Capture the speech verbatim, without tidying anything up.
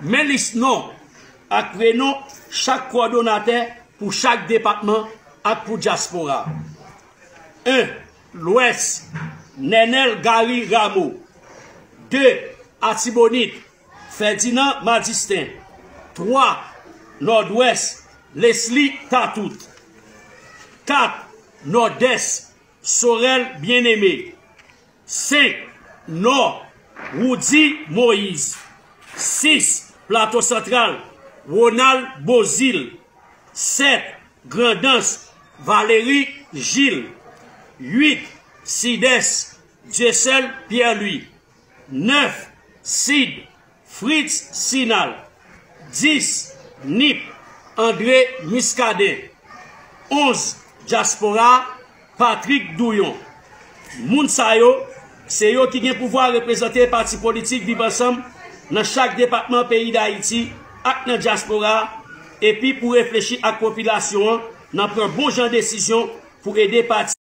Men lis non ak prenon chak kowòdonatè pou chak depatman ak pou dyaspora. En. Lwès, Nènèl Gary Rameau. De. Atibonit, Ferdinand Madistin. Twa. Nòdwès, Leslie Tatout. Kat. Nòdès, Sorel Bien-Aimé. Senk. Nò, Roudy Moïse. Sis. Plato Santral, Ronald Beauzile. Sèt. Grandans, Valéry Gilles. Uit. Sidès, Dieuseul Pierre-Louis. Nèf. Sid, Fritz Sinal. Dis. Nip, André Muscadin. Onz. Dyaspora, Patrick Douyon. Moun sa yo, se yo ki gen pouvwa reprezante pati politik Viv Ansanm nan chak depatman peyi Dayiti ak nan dyaspora a, epi pou reflechi ak popilasyon an nan pran bon jan desizyon pou ede pati